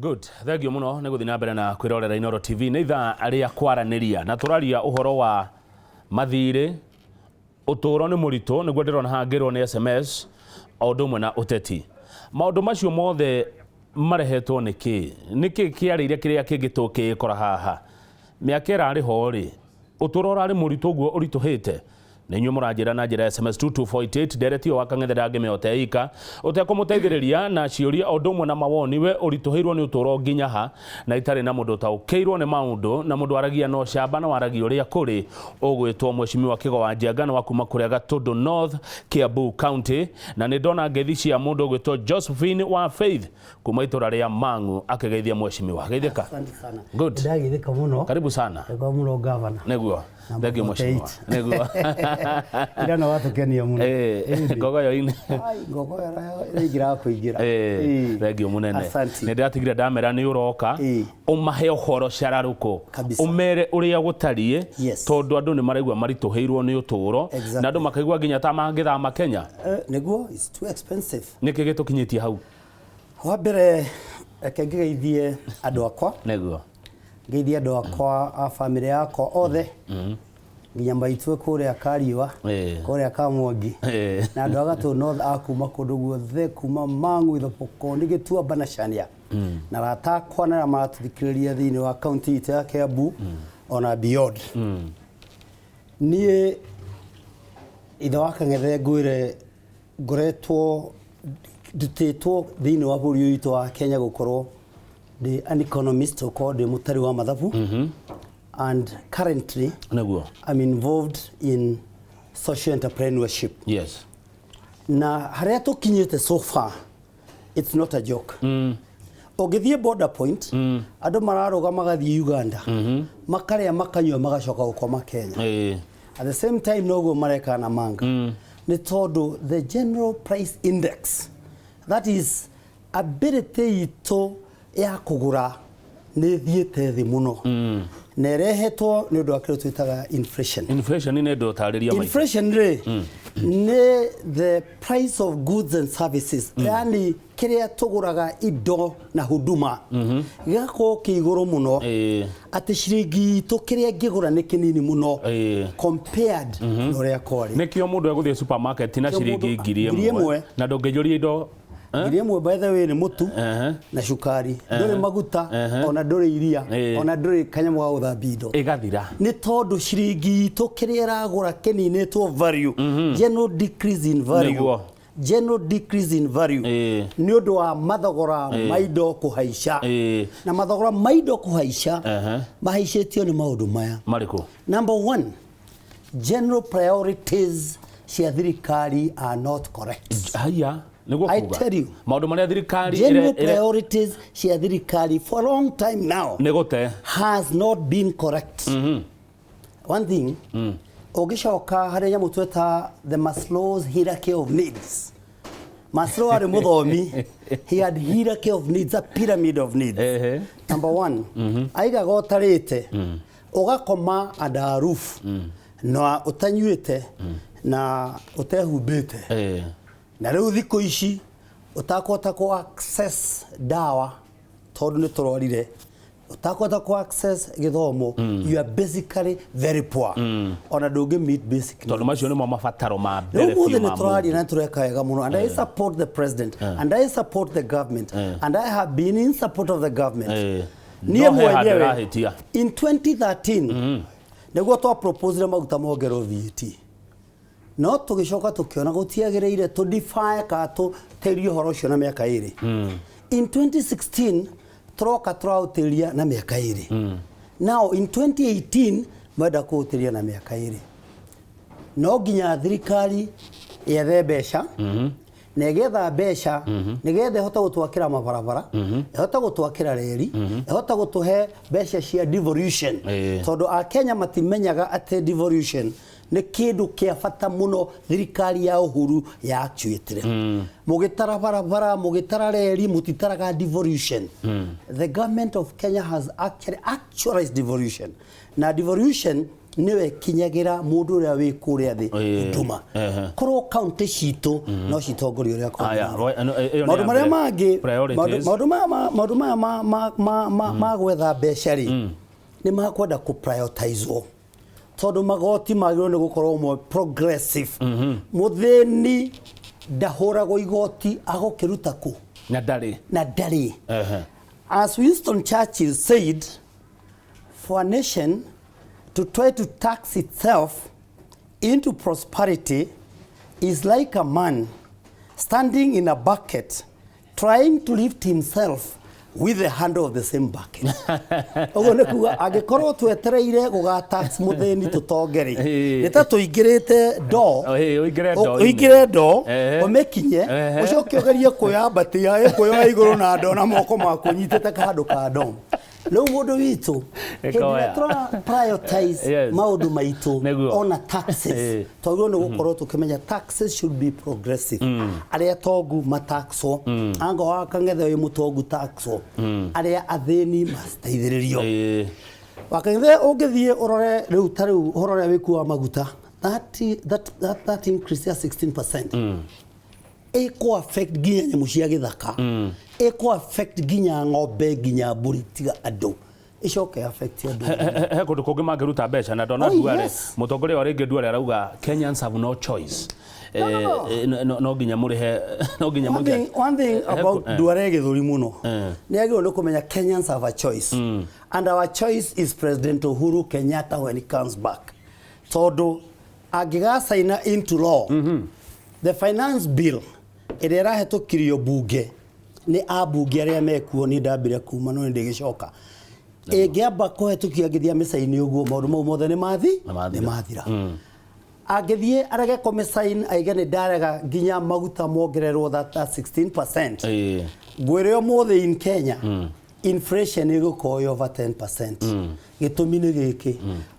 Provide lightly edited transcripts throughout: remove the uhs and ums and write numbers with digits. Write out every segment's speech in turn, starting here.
Good, thank you muno nĩ gũthiĩ na mbere na kwĩrorera Inooro TV. Nĩ ithaa rĩa kwaranĩria na tũraria ũhoro wa mathirĩ, ũtũũro nĩ mũritũ, nĩguo ndĩrona haha ngĩrwo nĩ SMS, o ũndũ ũmwe na ũteti. Maũndũ macio mothe marehetwo nĩ kĩ? Nĩ kĩ kĩarĩire kĩrĩa kĩngĩ tũkĩĩkora haha? Mĩaka ĩrarĩ ho rĩ, ũtũũro ũrarĩ mũritũ ũguo ũritũhĩte? Nĩ inyuĩ mũranjĩra na njĩra ya SMS 22488. Ndereti ĩyo wa Kang'ethe ndangĩmĩhota ika ũtekũmũteithĩrĩria na ciũria o ũndũ ũmwe na mawoni. We ũritũhĩirwo nĩ ũtũũro nginya ha na itarĩ na mũndũ ũtaũkĩirwo nĩ maũndũ na mũndũ waragia na ũcamba na waragia ũrĩa kũrĩ, ũgwĩtwo Mheshimiwa Kĩgo wa Njenga na wa kuma kũrĩa Gatũndũ North, Kiambu County. Na nĩ ndona ngeithi cia mũndũ ũgwĩtwo Josephine wa Faith kuma itũra rĩa Mang'u akĩgeithia mheshimiwa. Geithĩka. Asante sana. Good. Ndageithĩka mũno. Karibu sana. Kwa mũno, gavana. Nĩguo. Number Thank you, mheshimiwa. 48. Nĩguo. Ira no watũkenia mũno. Ngogoyo-inĩ. Ai, ngogoyo ĩraingĩra kũingĩra. Thank you mũnene. Asante. Nĩ ndĩratigire ndamera nĩ ũroka ũmahe ũhoro cararũkũ, Kabisa. ũmere ũrĩa gũtariĩ, tondũ andũ nĩ maraigua maritũhĩirwo nĩ ũtũũro na andũ makaigua nginya ta mangĩthama Kenya. Nĩguo, it's too expensive. Nĩkĩ gĩtũkinyĩtie hau? Wa mbere, reke ngĩgeithie andũ akwa. Ngeithie andũ akwa a bamĩrĩ yakwa othe, nginya maitũ kũrĩa Kariũa, kũrĩa Kamwangi, na andũ a Gatũ North a kuma kũndũ guothe, kuma Mang'u, Ithoboko, Gĩtuamba na Chania, na arata akwa na arĩa maratũthikĩrĩria thĩinĩ wa kaunti itũ ya Kiambu ona beyond. Niĩ ithe wa Kang'ethe ngwĩre ngoretwo ndutĩtwo thĩinĩ wa bũrũri ũyũ witũ wa Kenya gũkorwo ndĩ an economist, gũkorwo ndĩ mũtari wa mathabu, and currently I'm involved in social entrepreneurship. Na harĩa tũkinyĩte so far, it's not a joke. Ũngĩthiĩ border point, andũ mararũga magathiĩ Uganda, makarĩa, makanyua, magacoka gũkoma Kenya. At the same time noguo mareka na manga, nĩ tondũ the general price index, that is ability itũ ya kũgũra, nĩ ĩthiĩte thĩ mũno na ĩrehetwo nĩ ũndũ wa kĩrĩa twĩtaga inflation. Inflation nĩ ndũ ũtarĩria maitũ. Inflation rĩ, nĩ the price of goods and services, yani kĩrĩa tũgũraga indo na huduma gĩgakorwo kĩ igũrũ mũno, atĩ ciringi itũ kĩrĩa ĩngĩgũra nĩ kĩnini mũno compared na ũrĩa kwarĩ. Nĩkĩo mũndũ egũthiĩ supermarket na Nĩkĩo ciringi ngiri ngiri ĩmwe ĩmwe. na ndũngĩnjũria indo. 1000, by the way, nĩ mũtu na cukari, ndũrĩ maguta, ona ndũrĩ iria, ona ndũrĩ kanyamũ ga gũthambia indo. Ĩgathira. Nĩ tondũ ciringi itũ kĩrĩa ĩragũra kĩninĩtwo value, general decrease in value. General decrease in value nĩ ũndũ wa mathogora ma indo kũhaica. Na mathogora ma indo kũhaica mahaicĩtio nĩ maũndũ maya. Marĩkũ? Number one, general priorities cia thirikari are not correct. Haya, nĩguo I kuga tell you. Maũndũ marĩa thirikari General priorities cia thirikari for a long time now nĩ gũte has not been correct. One thing, ũngĩcoka harĩa nyamũ tweta the Maslow's hierarchy of needs. Maslow arĩ mũthomi, he had hierarchy of needs, a pyramid of needs. Number one, aigaga ũtarĩte, ũgakoma under a roof, na ũtanyuĩte na ũtehumbĩte, na rĩu thikũ ici ũtakũhota kũ access ndawa tondũ nĩ tũrorire, ũtakũhota kũ access gĩthomo, you are basically very poor, ona ndũngĩ meet basic needs. Tondũ macio nĩmo mabataro ma mbere Rĩu mũthĩ biũ nĩ ma tũraria mũndũ. Na tũreka wega mũno, and I support the president and I support the government and I have been in support of the government. Niĩ No he handũ mwenyewe ĩrahĩtia. in 2013 nĩguo twa proposire maguta mongerwo VAT, no tũgĩcoka tũkĩona gũtiagĩrĩire tũ defy kana tũtĩrie ũhoro ũcio na mĩaka 2. In 2016 tũroka tũraũtĩria na mĩaka 2. Now in 2018 mwenda kũũtĩria na mĩaka 2. No nginya thirikari yethe mbeca, na ĩgetha mbeca nĩgetha ĩhote gũtwakĩra mabarabara, ĩhote gũtwakĩra reri, ĩhote gũtũhe mbeca cia devolution, tondũ akenya matimenyaga atĩ devolution nĩ kĩndũ kĩa bata mũno thirikari ya Uhuru ya actuatire. Mũgĩtara barabara, mũgĩtara reri, mũtitaraga devolution. The government of Kenya has actually actualized devolution, na devolution Nĩwe ĩkinyagĩra mũndũ ũrĩa wĩ kũrĩa thĩ huduma. Korwo kaunti citũ no citongorio ũrĩa Aya, kwagĩrĩire. Ĩyo nĩ Maũndũ ya marĩa mbere. mangĩ, Priorities. maũndũ maya ma gwetha mbeca rĩ, nĩ makwenda kũ prioritizwo tondũ magoti magĩrĩirwo nĩ gũkorwo mo progressive. Mũthĩni ndahũragwo igoti agũkĩruta kũ? Na ndarĩ. Na ndarĩ. As Winston Churchill said, for a nation to try to tax itself into prosperity is like a man standing in a bucket trying to lift himself with the handle of the same bucket. Ũguo nĩ kuga angĩkorwo twetereire gũga tax mũthĩni tũtonge rĩ, nĩ ta tũingĩrĩte ndoo. Ũingĩre ndoo-inĩ. Ũingĩre ndoo, ũmĩkinye, ũcoke ũgerie kwĩyambatia, kuoya igũrũ na ndoo na moko maku ũnyitĩte kandũ ka ndoo. Rĩu mũndũ witũ, hĩndĩ ĩrĩa Ĩkoya. tũra prioritize maũndũ maitũ ona taxes, twagĩrĩirwo nĩ gũkorwo tũkĩmenya taxes should be progressive. Arĩa tongu mataxwo, anga wa Kang'ethe wĩ mũtongu taxwo, arĩa athĩni mateithĩrĩrio. Wakang'ethe, ũngĩthiĩ ũrore rĩu, ta rĩu ũhoro ũrĩa wĩkuo wa maguta, that increase ya 16% ĩkũ affect nginya nyamũ cia gĩthaka, ĩkũ affect nginya ng'ombe, nginya mbũri, tiga andũ, ĩcoke affect andũ. He kũndũ kũngĩ mangĩruta mbeca na ndona Oh, Duale, mũtongoria wa rĩngĩ Duale arauga Kenyans have no choice. No, no, no. No nginya mũrĩhe, no nginya One thing, one thing about Duale gĩthũri mũno, nĩ agĩrĩirwo nĩ kũmenya Kenyans have a choice, and our choice is President Uhuru Kenyatta when he comes back, tondũ angĩgacaina into law the finance bill ĩrĩa ĩrahetũkirio bunge nĩ ambunge arĩa mekuo, nĩ ndambire kuma no nĩ ndĩgĩcoka, ĩngĩamba kũhetũkio, angĩthiĩ amĩcaini ũguo, maũndũ mau mothe nĩ mathi. Nĩ mathira. Nĩ mathira. Angĩthiĩ arege kũmĩcain, aige nĩ ndarega nginya maguta mongererwo that 16%, ngwĩre ũmũthĩ in Kenya inflation ĩgũkorwo ĩ over 10%. Gĩtũmi nĩ gĩkĩ,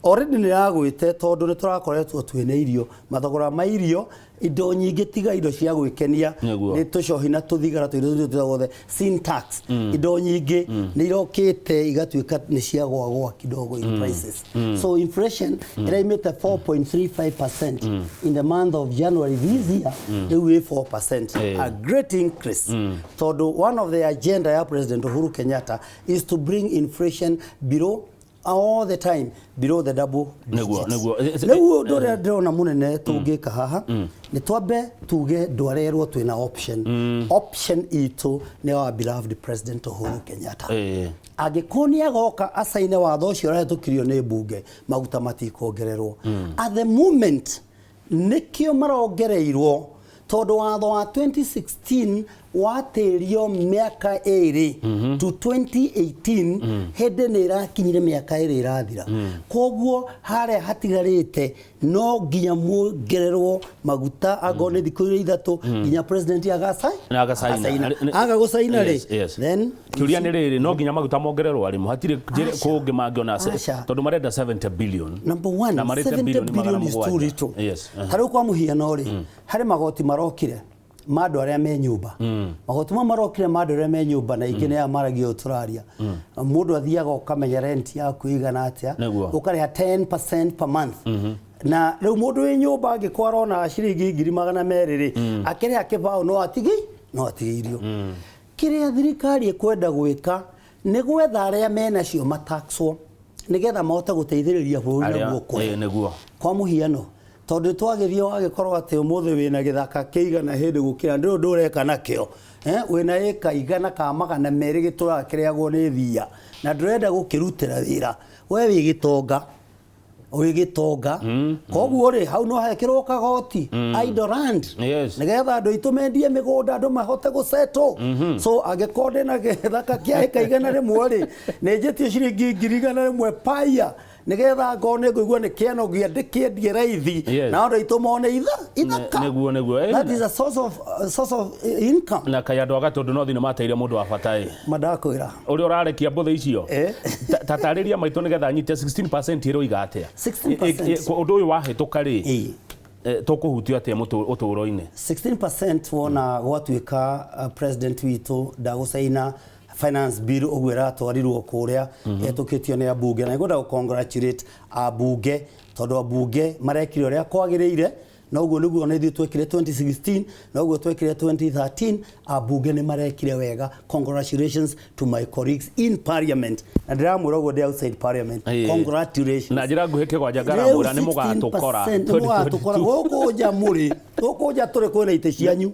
already nĩ yagwĩte tondũ nĩ tũrakoretwo twĩna irio, mathogora ma irio, indo nyingĩ tiga indo cia gwĩkenia, nĩ tũcohi na tũthigara, tũindo tũtũ twĩtagwo sin tax, indo nyingĩ nĩ irokĩte igatuĩka nĩ ciagwagwa kidogo in prices. So inflation ĩraimĩte 4.35% in the month of January this year, rĩu ĩ 4%, a great increase, tondũ one of the agenda ya President Uhuru Kenyatta is to bring inflation below, all the time below the double digits. Rĩu ũndũ ũrĩa ndĩrona mũnene tũngĩka haha nĩ twambe tuge ndwarerwo twĩna option. Option itũ nĩ our beloved President Uhuru Kenyatta. Angĩkorwo nĩ agoka acaine watho ũcio ũrahetũkirio nĩ mbunge, maguta matikuongererwo. At the moment nĩkĩo marongereirwo, tondũ watho wa 2016 watĩrio mĩaka 2 to 2018, hĩndĩ nĩ ĩrakinyire mĩaka 2 ĩrathira. Koguo harĩa hatigarĩte no nginya muongererwo maguta angorwo nĩ thikũ iria 3 nginya president Na agacaina. Aga gũcaina rĩ, then Kĩũria nĩ rĩrĩ, no nginya maguta mongererwo arĩmũ? Hatirĩ njĩra Aca. kũngĩ mangĩona Aca. tondũ marenda 70 billion. Number one, Na marĩte 70 bilioni magana billion is too mũgwanja. little. Ta rĩu kwa mũhiano rĩ, harĩ magoti marokire ma andũ arĩa me nyũmba. Magoti mau marokire ma andũ arĩa me nyũmba, na ingĩ nĩ aya maragia ũũ tũraria. Mũndũ athiaga ũkamenya rent yaku ĩigana atĩa, ũkarĩha 10% per month. Na rĩu mũndũ wĩ nyũmba angĩkorwo arona ciringi 200,000 rĩ, akĩrĩha kĩbaũ no atigĩirio. Kĩrĩa thirikari ĩkwenda gwĩka nĩ gwetha arĩa menacio mataxwo nĩgetha mahote gũteithĩrĩria bũrũri naguo ũkũre. Kwa mũhiano, tondũ twagĩthiĩ wagĩkorwo atĩ ũmũthĩ wĩna gĩthaka kĩigana hĩndĩ gũkĩra ndũrĩ ũndũ ũreka nakĩo, wĩna ĩka 100 kana 200 gĩtũraga kĩrĩagwo nĩ thia na ndũrenda gũkĩrutĩra wĩra, we wĩ gĩtonga, wĩ gĩtonga, koguo rĩ, hau no hekĩrwo kagoti idle land, nĩgetha andũ aitũ mendie mĩgũnda, andũ mahote gũsettle. So angĩkorwo ndĩna gĩthaka kĩa ĩka 100 rĩ, nĩ njĩtie ciringi 100,000 paia nĩgetha ngorwo nĩ ngũigua nĩ kĩanogia ndĩkĩendie raithi, na andũ aitũ mone ithaka. Nĩguo, nĩguo. That is a source of income. Na kaĩ andũ a Gatũndũ no thĩ nĩ mateire mũndũ wa bata ĩ. Mandakwĩra. Ũrĩa ũrarekia mbũthĩ icio. Ta tarĩria maitũ nĩgetha nyite 16% ĩroiga atĩa? 16%. Ũndũ ũyũ wahĩtũka rĩ, tũkũhutio atĩa ũtũũro-inĩ? 16% wona gwatuĩka president witũ ndagũcaina Finance Bill ũguo ĩratwarirwo kũrĩa ĩhetũkĩtio nĩ ambunge, na ngwenda gũ congratulate ambunge tondũ ambunge marekire ũrĩa kwagĩrĩire. Na ũguo nĩguo ona ithuĩ twekire 2016, na ũguo twekire 2013. Ambunge nĩ marekire wega. Congratulations to my colleagues in parliament, na ndĩramwĩra ũguo ndĩ outside parliament. Congratulations. Na njĩra nguhĩ, Kĩgwanja, ngaramwĩra nĩ mũgatũkora. 16% nĩ mũgatũkora gũkũ nja mũrĩ, gũkũ nja tũrĩ kwĩna itĩ cianyu.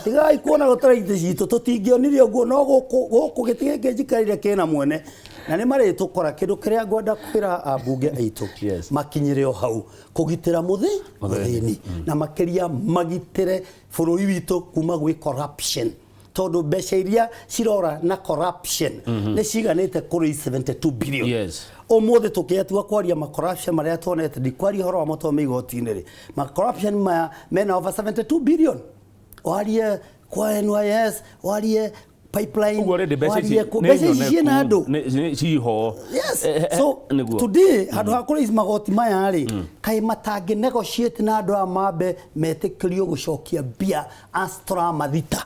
Tigai kuona gũtarĩ itĩ citũ, tũtingĩonire ũguo, no gũkũ gũkũ gĩtĩ gĩkĩ njikarĩire kĩna mwene na nĩ marĩtũkora. Kĩndũ kĩrĩa ngwenda kwĩra ambunge aitũ, makinyĩre o hau kũgitĩra mũthĩni, na makĩria magitĩre bũrũri witũ kuma gwĩ corruption, tondũ mbeca iria cirora na corruption nĩ ciganĩte kũrĩ 72 billion. Ũmũthĩ tũkĩatua kwaria ma corruption marĩa tuonete, ndikwaria ũhoro wa mathomo igoti-inĩ rĩ, ma corruption maya mena over 72 billion, warie kwa NYS, warie pipeline, Ũguo rĩndĩ mbeca ici warie mbeca ici ciĩna andũ. Ciho. Yes. So today, handũ ha kũraise magoti maya rĩ, kaĩ matangĩ negotiate na andũ aya mambe metĩkĩrio gũcokia mbia as tũramathita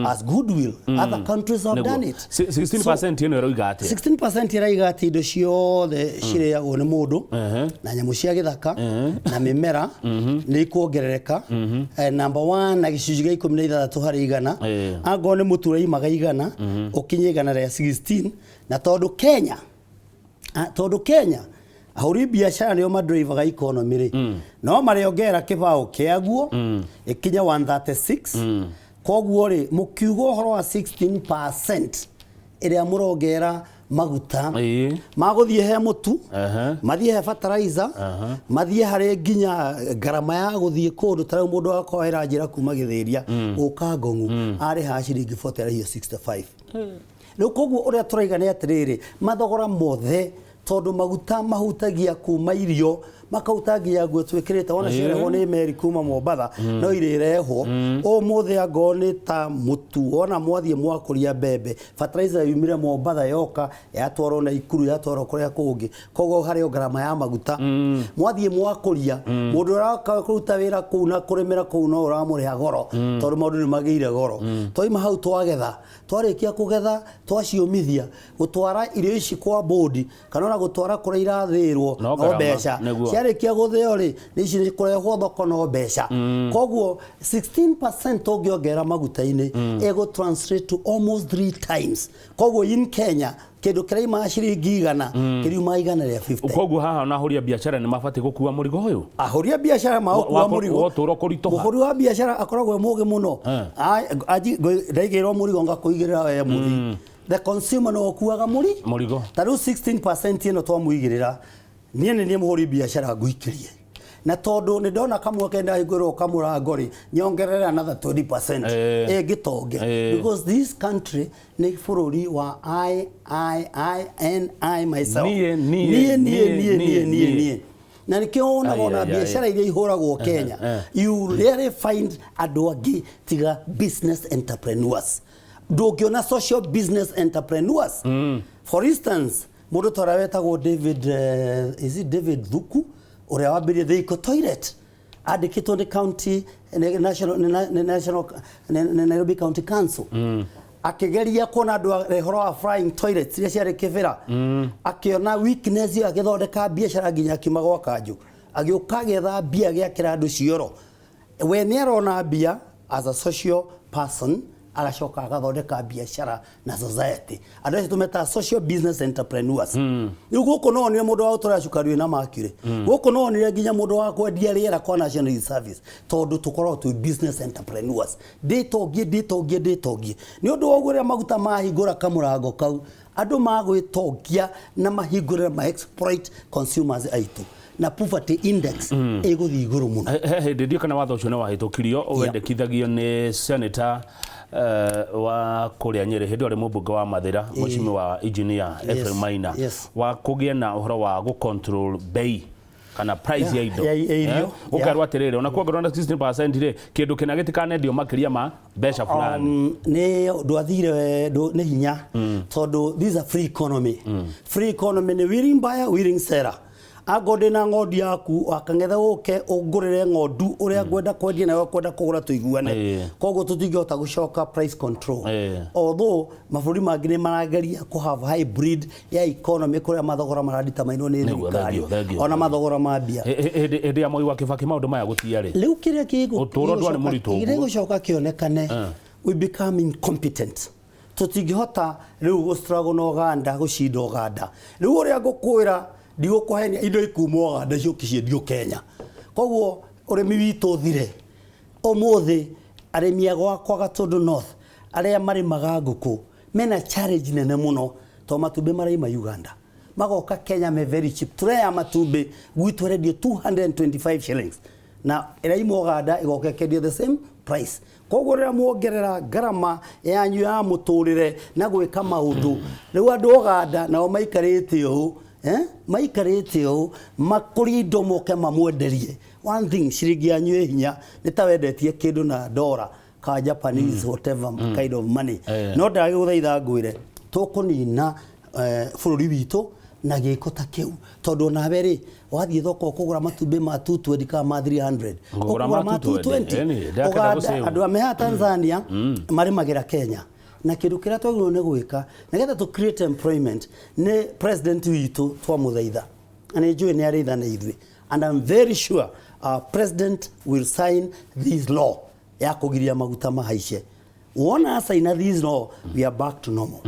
as goodwill? Other countries have done it. 16% ĩno ĩroiga atĩa? 16% ĩraiga atĩ indo ciothe cirĩagwo nĩ mũndũ na nyamũ cia gĩthaka na mĩmera nĩ ikuongerereka. Number one, na gĩcunjĩ gĩa 16 harĩ igana. Angorwo nĩ mũtu ũraimaga 100, ũkinye 116. Na tondũ Kenya ahũri biacara nĩo madrivaga economy rĩ, no marĩongerera kĩbaũ kĩaguo ĩkinye 136. Koguo rĩ, mũkiuga ũhoro wa 16% ĩrĩa mũrongerera maguta, magũthiĩ he mũtu, mathiĩ he fertilizer, mathiĩ harĩ nginya ngarama ya gũthiĩ kũndũ. Ta rĩu mũndũ akoera njĩra kuma Gĩthĩria gũka Ngong'u, arĩhaga ciringi 40, arĩhio 65 rĩu. Koguo ũrĩa tũraiga nĩ atĩrĩrĩ, mathogora mothe, tondũ maguta mahutagia kuma irio, makahutagia nguo twĩkĩrĩte, wona ciarehwo nĩ meri kuma Mombatha, no irĩrehwo ũmũthĩ. Angorwo nĩ ta mũtu, wona mwathiĩ mwakũria mbembe, fertilizer yumire Mombatha, yoka yatwarwo Naikuru, yatwarwo kũrĩa kũngĩ. Koguo harĩ o ngarama ya maguta. Mwathiĩ mwakũria, mũndũ ũroka kũruta wĩra kũu na kũrĩmĩra kũu no ũramũrĩha goro, tondũ maũndũ nĩ magĩire goro. Twaima hau, twagetha, twarĩkia kũgetha, twaciũmithia, gũtwara irio ici kwa bodi kana ona gũtwara kũrĩa irathĩrwo, No no ngarama, mbeca. Ciarĩkia gũthĩo rĩ, nĩ ici nĩ kũrehwo thoko, no mbeca. Koguo 16% ũngĩongerera maguta-inĩ, ĩgũ translate to almost three times. Koguo in Kenya, kĩndũ kĩraimaga ciringi 100 kĩriumaga 150. Koguo haha ona ahũri a biacara nĩ mabatiĩ gũkua mũrigo ũyũ. Ahũri a biacara magũkua mũrigo. Wa ũtũũro kũritũha. Mũhũri wa biacara akoragwo e mũgĩ mũno. Ndaigĩrwo mũrigo ngakũigĩrĩra we mũthii. The consumer no ũkuaga mũri Mũrigo. Ta rĩu 16% ĩno twamũigĩrĩra, niĩ nĩ niĩ mũhũri biacara nguikĩrie, na tondũ nĩ ndona kamweke ndahingũrwo kamũrango rĩ, nyongerere another 20% ĩngĩtonge, because this country nĩ bũrũri wa I, I, I N I, myself. Niĩ, niĩ, niĩ, niĩ, niĩ, niĩ, niĩ, niĩ. niĩ, niĩ. Na nĩkĩo wonaga Ai, ona ai, ai. biacara iria ihũragwo Kenya, you rarely find andũ angĩ tiga business entrepreneurs. Ndũngĩona social business entrepreneurs. For instance, mũndũ ta ũrĩa wetagwo David, is it David Thuku, ũrĩa wambĩrĩrie the Eco Toilet, andĩkĩtwo nĩ county, nĩ national, nĩ national, nĩ Nairobi County Council, akĩgeria kuona andũ ũhoro wa flying toilets iria ciarĩ Kĩbĩra, akĩona weakness ĩyo, agĩthondeka biacara nginya akiuma gwa kanjũ, agĩũka agĩetha mbia, agĩakĩra andũ cioro. We nĩ arona mbia as a social person, agacoka agathondeka biacara na society. Andũ acio tũmetaga social business entrepreneurs. Rĩu gũkũ no onire mũndũ wa gũtwara cukari wĩna mercury, gũkũ no onire nginya mũndũ wa kwendia rĩera kwa National Youth Service, tondũ tũkoragwo twĩ business entrepreneurs. Ndĩtongie, ndĩtongie, ndĩtongie. Nĩ ũndũ wa ũguo, rĩrĩa maguta mahingũra kamũrango kau, andũ magwĩtongia na mahingũrĩre ma exploit consumers aitũ, na poverty index ĩgũthiĩ igũrũ mũno. He hĩndĩ, ndiũ kana watho ũcio nĩ wahĩtũkirio, wendekithagio nĩ senator wa kũrĩa Nyĩrĩ, hĩndĩ ĩyo arĩ mũmbunge wa Mathĩra, mheshimiwa Engineer Ephraim Maina, wa kũgĩa na ũhoro wa gũ control bei kana price ya indo. Ya irio. Gũkerwo atĩrĩrĩ, ona kuongererwo na 16% rĩ, kĩndũ kĩna gĩtikanendio makĩria ma mbeca fulani. Nĩ ndwathire nĩ hinya, tondũ this is a free economy. Free economy nĩ willing buyer, willing seller. Angorwo ndĩna ng'ondu yaku wakang'ethe, ũke ũngũrĩre ng'ondu ũrĩa ngwenda kwendia nawe ũkwenda kũgũra, tũiguane. Koguo tũtingĩhota gũcoka price control, although mabũrũri mangĩ nĩ marageria kũ have hybrid ya economy kũrĩa mathogora maradeterminwo nĩ thirikari, Thank you, thank you. ona mathogora ma mbia. Hĩndĩ ya Moi wa Kibaki maũndũ maya gũtiarĩ. Rĩu kĩrĩa Ũtũũro ndwarĩ mũritũ kĩrĩa ũguo. gĩgũcoka kĩonekane, we become incompetent. Tũtingĩhota rĩu gũ struggle na Uganda, gũcinda Uganda. Rĩu ũrĩa ngũkwĩra, ndigũkũhenia, indo ikuma Uganda ciũke ciendio Kenya. Koguo ũrĩmi witũ ũthire. Ũmũthĩ arĩmi a gwakwa Gatũndũ North arĩa marĩmaga ngũkũ mena challenge nene mũno, tondũ matumbĩ maraima Uganda magoka Kenya me very cheap. Tray ya matumbĩ gwitũ ĩrendio 225 shillings na ĩraima Uganda ĩgoka ĩkendio the same price. Koguo rĩrĩa muongerera ngarama yanyu ya mũtũrĩre na gwĩka maũndũ, rĩu andũ Uganda nao maikarĩte ũũ, maikarĩte ũũ makũrie indo moke mamwenderie. One thing, ciringi yanyu ĩ hinya, nĩ ta wendetie kĩndũ na dollar ka Japanese, whatever kind of money. No ndagĩgũthaitha ngwĩre, tũkũnina bũrũri witũ na gĩko ta kĩu, tondũ onawe rĩ, wathiĩ thoko ũkũgũra matumbĩ ma 220 kana ma 300? Ngũgũra ma Ũkũgũra ma 220. 220. Ĩni, ndakenda Uganda gũsave. andũ a mehaha Tanzania marĩmagĩra Kenya, na kĩndũ kĩrĩa twagĩrĩirwo nĩ gwĩka nĩgetha tũ create employment, nĩ president witũ twamũthaitha, na nĩ njũĩ nĩ arĩtha na ithuĩ, and I'm very sure our president will sign this law ya kũgiria maguta mahaice. Wona acaina this law, we are back to normal.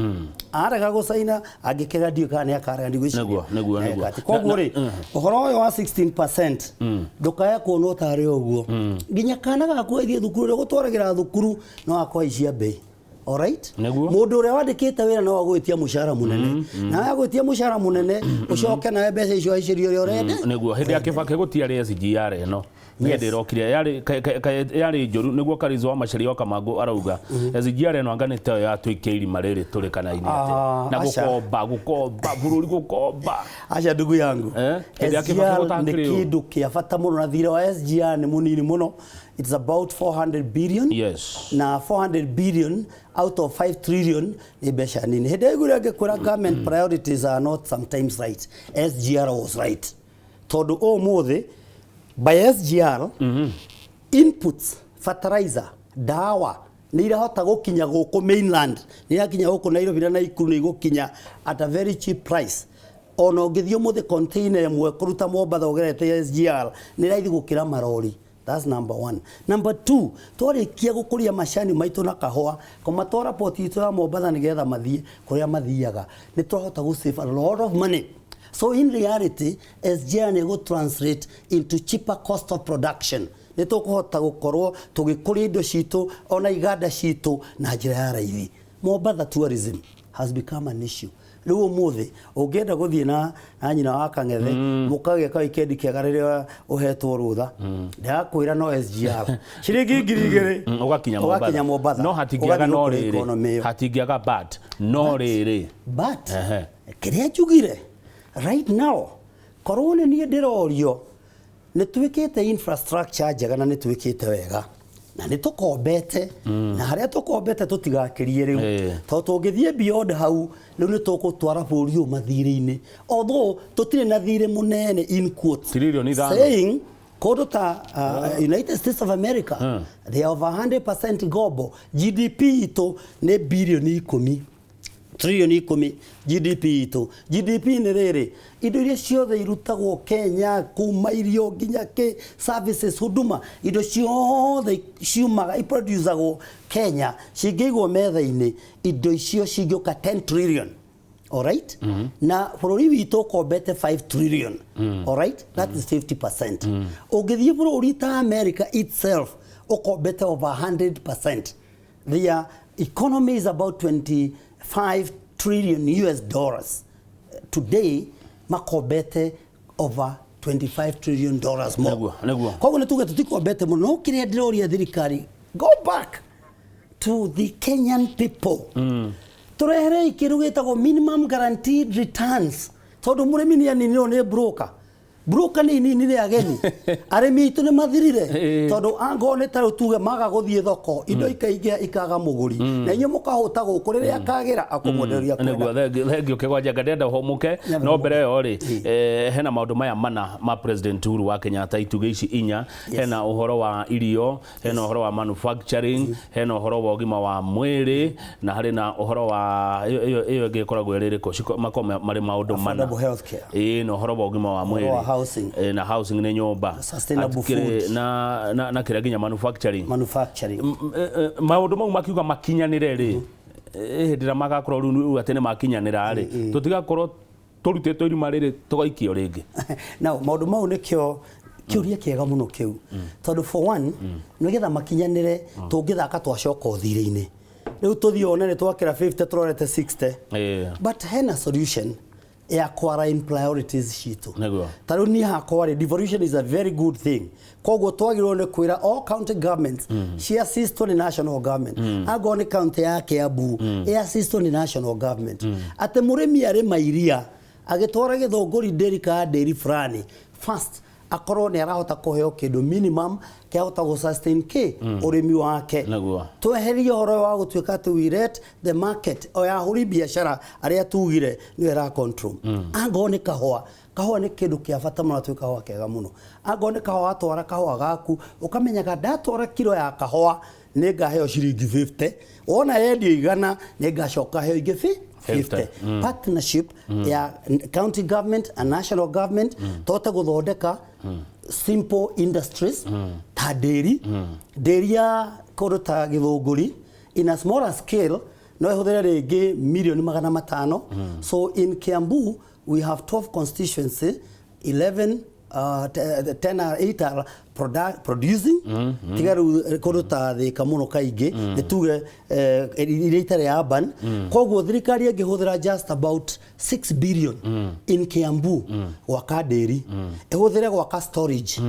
Arega gũcaina, angĩkega, ndiũĩ kana nĩ akarega, ndigwĩciria. Nĩguo, nĩguo. Atĩ koguo rĩ, ũhoro ũyũ wa 16% ndũkae kuonwo tarĩ ũguo. Nginya kana gaku gathiĩ thukuru, ũrĩa ũgũtwaragĩra thukuru no akũhaicia mbei, alright? Mũndũ ũrĩa wandĩkĩte wĩra no agwĩtia mũcara mũnene, nawe agwĩtia mũcara mũnene, ũcoke nawe mbeca icio haicĩrio ũrĩa ũrenda. Nĩguo hĩndĩ ya Kibaki gũtiarĩ SGR ĩno. Nĩ hĩndĩ ĩrokire yarĩ njũru. Nĩguo Karizo wa Macharia wa Kamangũ arauga SGR ĩno anga nĩ tayo yatũikia irima rĩrĩ tũrĩ kana-inĩ atĩ Ah, na aca. gũkomba bũrũri gũkomba. Aca, ndugu yangu. Hĩndĩ ya Kibaki SGR nĩ gũtakĩrĩ ũũ. kĩndũ kĩa bata mũno, na thirĩ wa SGR nĩ mũnini mũno. It's about 400 billion. Na 400 billion out of 5 trillion nĩ mbeca nini. Hĩndĩ ĩyo iguire ngĩkwĩra government priorities are not sometimes right. SGR was right, tondũ ũmũthĩ by SGR inputs, fertilizer, ndawa nĩ irahota gũkinya gũkũ mainland, nĩ irakinya gũkũ Nairobi na Nakuru, nĩ igũkinya at a very cheap price. Ona ũngĩthiĩ ũmũthĩ, container ĩmwe kũruta Mombatha ũgerete SGR nĩ raithi gũkĩra marori. That's number one. Number two, twarĩkia gũkũria macani maitũ na kahũa, kũmatwara port itũ ya Mombatha nĩgetha mathiĩ kũrĩa mathiaga, nĩ twahota gũ save a lot of money. So in reality, SGR nĩ ĩgũ translate into cheaper cost of production. Nĩ tũkũhota gũkorwo tũgĩkũria indo citũ ona iganda citũ na njĩra ya raithi. Mombatha tourism has become an issue. Rĩu ũmũthĩ ũngĩenda gũthiĩ na nyina wa Kang'ethe mũkagĩa ka weekend kĩega rĩrĩa ũhetwo rũtha, ndĩrakwĩra no SGR ciringi 2000 Ũgakinya Mombatha. Ũgakinya Mombatha. No hatingĩaga Ũgathiĩ no gũkũria rĩrĩ economy ĩyo. Hatingĩaga, but no rĩrĩ. But kĩrĩa njugire right now, korwo nĩ niĩ ndĩrorio, nĩ twĩkĩte infrastructure njega na nĩ twĩkĩte wega na nĩ tũkombete, na harĩa tũkombete tũtigakĩrie rĩu, tondũ tũngĩthiĩ beyond hau rĩu nĩ tũgũtwara bũrũri ũyũ mathirĩ-inĩ, although tũtirĩ na thirĩ mũnene in quotes. Tiririoni 5. Saying kũndũ ta United States of America, they are over 100% ngombo. GDP itũ nĩ birioni 10, tririoni 10 GDP itũ. GDP nĩ rĩrĩ, indo iria ciothe irutagwo Kenya, kuma irio nginya kĩ services, huduma, indo ciothe ciumaga iproducagwo Kenya cingĩigwo metha-inĩ, indo icio cingĩũka 10 trillion, alright? Na bũrũri witũ ũkombete 5 trillion, alright? That is 50%. Ũngĩthiĩ bũrũri ta America itself, ũkombete over 100%. Their economy is about 25 trillion US dollars today, makombete over 25 trillion dollars more. Nĩguo, nĩguo. Koguo nĩ tuge tũtikombete mũno, no kĩrĩa ndĩroria thirikari, go back to the Kenyan people, tũreherei kĩndũ gĩtagwo minimum guaranteed returns, tondũ mũrĩmi nĩ aninirwo nĩ broker. Broker nĩ ininire ageni, arĩmi aitũ nĩ mathirire. Tondũ angorwo nĩ ta rĩu tuge maga gũthiĩ thoko, indo ikaingĩha ikaga mũgũri, na inyuĩ mũkahũta gũkũ rĩrĩa akagĩra akũmwenderia kwenda. Nĩguo, thengio Kĩgwa Njenga, ndĩrenda ũhũmũke. No mbere ĩyo rĩ, hena maũndũ maya mana ma President Uhuru wa Kenyatta, itugĩ ici inya. Hena ũhoro wa irio, hena ũhoro wa manufacturing, hena ũhoro wa ũgima wa mwĩrĩ, na harĩ na ũhoro wa ĩyo ĩngĩ ĩkoragwo ĩrĩ ĩrĩkũ? Makoragwo marĩ maũndũ mana. Affordable healthcare. Ĩĩ, na ũhoro wa ũgima wa mwĩrĩ. Wa housing. Na housing nĩ nyũmba. Sustainable food. Na kĩrĩa nginya manufacturing. Manufacturing. Maũndũ mau makiuga makinyanĩre rĩ, hĩndĩ ĩrĩa magakorwo rĩu atĩ nĩ makinyanĩra rĩ, tũtigakorwo tũrutĩtwo irima rĩrĩ tũgaikio rĩngĩ? Now, maũndũ mau nĩkĩo kĩũria kĩega mũno kĩu, tondũ for one, nĩgetha makinyanĩre, tũngĩthaka twacoka ũthirĩ-inĩ rĩu tũthiĩ one nĩ twakĩra 50 tũrorete 60. But hena solution ya align priorities citũ. Ta rĩu niĩ hakwa rĩ, devolution is a very good thing, koguo twagĩrĩirwo nĩ kwĩra all county governments ciassistwo nĩ national government. Angorwo nĩ county ya Kiambu, ĩassistwo nĩ national government, atĩ mũrĩmi arĩma iria agĩtwara Gĩthũngũri ndĩri kana ndĩri fulani, first akorwo nĩ arahota kũheo kĩndũ minimum kĩahota gũ sustain kĩ ũrĩmi wake. Tweherie ũhoro wa gũtuĩka atĩ we let the market o ya ahũri biacara arĩa tugire nĩyo ĩra control. Angorwo nĩ kahũa, kahũa nĩ kĩndũ kĩa bata mũno, twĩ kahũa kega mũno. Angorwo nĩ kahũa, watwara kahũa gaku ũkamenyaga ndatwara kiro ya kahũa nĩ ngaheo ciringi 50, wona yendio 100 nĩ ngacoka heo ingĩ 50. Partnership ya county government and national government, tũhote gũthondeka simple industries ta ndĩri, ndĩri ya kũndũ ta Gĩthũngũri in a smaller scale no ĩhũthĩre rĩngĩ milioni 500. So in Kiambu we have 12 constituency, 11, 10 are 8 are producing, tiga rĩu kũndũ ta Thĩka mũno kaingĩ nĩ tuge iria itarĩ urban. Koguo thirikari ĩngĩhũthĩra just about 6 billion in Kiambu gwaka ndĩri, ĩhũthĩre gwaka storage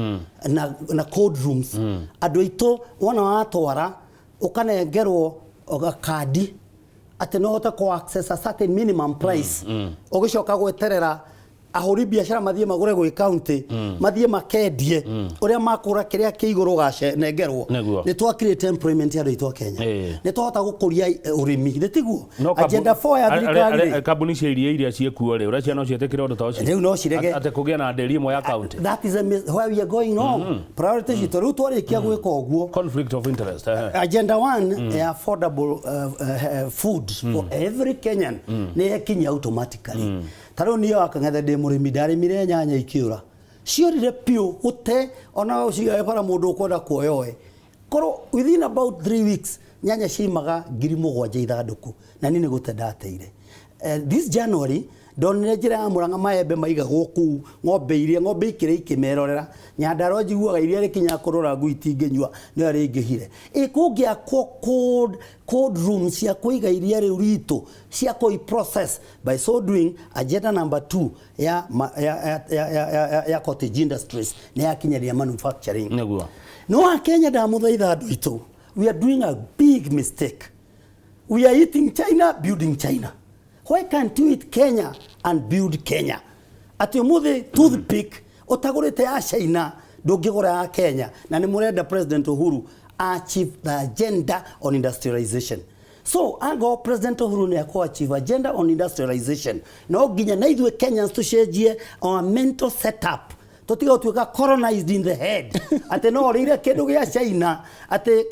na cold rooms, andũ aitũ wona watwara ũkanengerwo kandi atĩ no ũhote kũ access a certain minimum price, ũgĩcoka gweterera ahũri biacara mathiĩ magũre gwĩ county, mathiĩ makendie ũrĩa makũra kĩrĩa kĩ igũrũ ũgacenengerwo. Nĩ twa create employment ya andũ aitũ a Kenya, nĩ twahota gũkũria ũrĩmi, nĩ tiguo? Agenda 4 ya thirikari rĩ, kambuni cia iria iria ciĩkuo rĩ, ũreciria no ciĩtĩkĩre ũndũ ta ũcio? Rĩu no cirege. Atĩ kũgĩe na ndĩri ĩmwe ya county? That is where we are going wrong. Priority citũ rĩu twarĩkia gwĩka ũguo, Conflict of interest. Agenda 1 ya affordable food for every Kenyan nĩ yekinyia automatically. Ta rĩu niĩ wakang'ethe ndĩ mũrĩmi, ndarĩmire nyanya ikĩũra, ciorire piũ, gũte ona ũcigae bara mũndũ ũkwenda kuoya oe. Korwo within about 3 weeks nyanya ciimaga 7,000 ithandũkũ, na niĩ nĩ gũte ndateire. This January ndonire njĩra ya Mũrang'a maembe maigagwo kũu, ng'ombe iria ng'ombe ikĩrĩa ikĩmerorera. Nyandarua njiguaga iria rĩkinyaga kũrora ngui itingĩnyua nĩyo rĩingĩhire. Ĩ kũngĩakwo cold room cia kũiga iria rĩu ritũ cia kũi process, by so doing agenda number 2 ya cottage industries nĩ yakinyanĩria manufacturing. No Akenya, ndamũthaitha andũ aitũ, we are doing a big mistake. We are eating China, building China. Why can't you eat Kenya and build Kenya? Atĩ ũmũthĩ toothpick ũtagũrĩte ya China ndũngĩgũra ya Kenya, na nĩ mũrenda President Uhuru achieve the agenda on industrialization. So angorwo President Uhuru nĩ akũ achieve agenda on industrialization, no nginya na ithuĩ Kenyans tũcenjie our mental setup, tũtige gũtuĩka colonized in the head atĩ no ũrĩire kĩndũ gĩa China, atĩ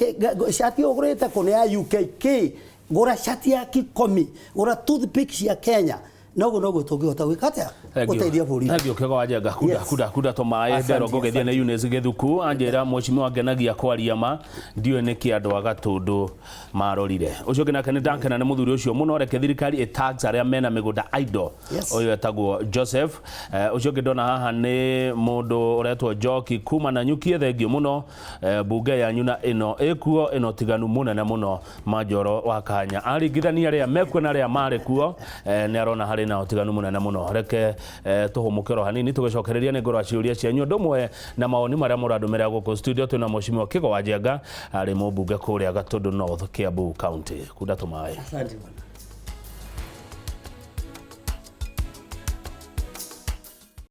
cati ũgũrĩte kũ nĩ ya UK kĩ, gũra cati ya Kikomi, gũra toothpick cia Kenya. Noguo noguo tũngĩhota gwĩka atĩa gũteithia bũrũri. Thengio Kĩgo wa Njenga. Kunda kunda kunda tũmaĩ. Asante, ndero ngũgeithia nĩ Eunice Gĩthuku anjĩra mheshimiwa ngenagia kwaria ma, ndiũĩ nĩkĩ andũ a Gatũndũ marorire. Ũcio ũngĩ nake nĩ ndakena nĩ mũthuri ũcio mũno, reke thirikari ĩ tax arĩa mena mĩgũnda idle. Ũyũ etagwo Joseph. Ũcio ũngĩ ndona haha nĩ mũndũ ũretwo Njoki kuma na Nyukie, thengio mũno. Bunge yanyu na ĩno ĩkuo ĩno tiganu mũnene mũno. Manjoro wa Kanya aringithania arĩa mekuo na arĩa marĩ kuo, nĩ arona harĩ na ũtiganu mũnene mũno. Reke tũhũmũke oro hanini, tũgĩcokereria nĩ ngorwo ciũria cianyu ũndũ ũmwe na mawoni marĩa mũrandũmĩra gũkũ studio. Twĩna mheshimiwa Kĩgo wa Njenga, arĩ mũmbunge kũrĩa Gatũndũ North, Kiambu County. Kunda tũmaĩ. Asante bwana.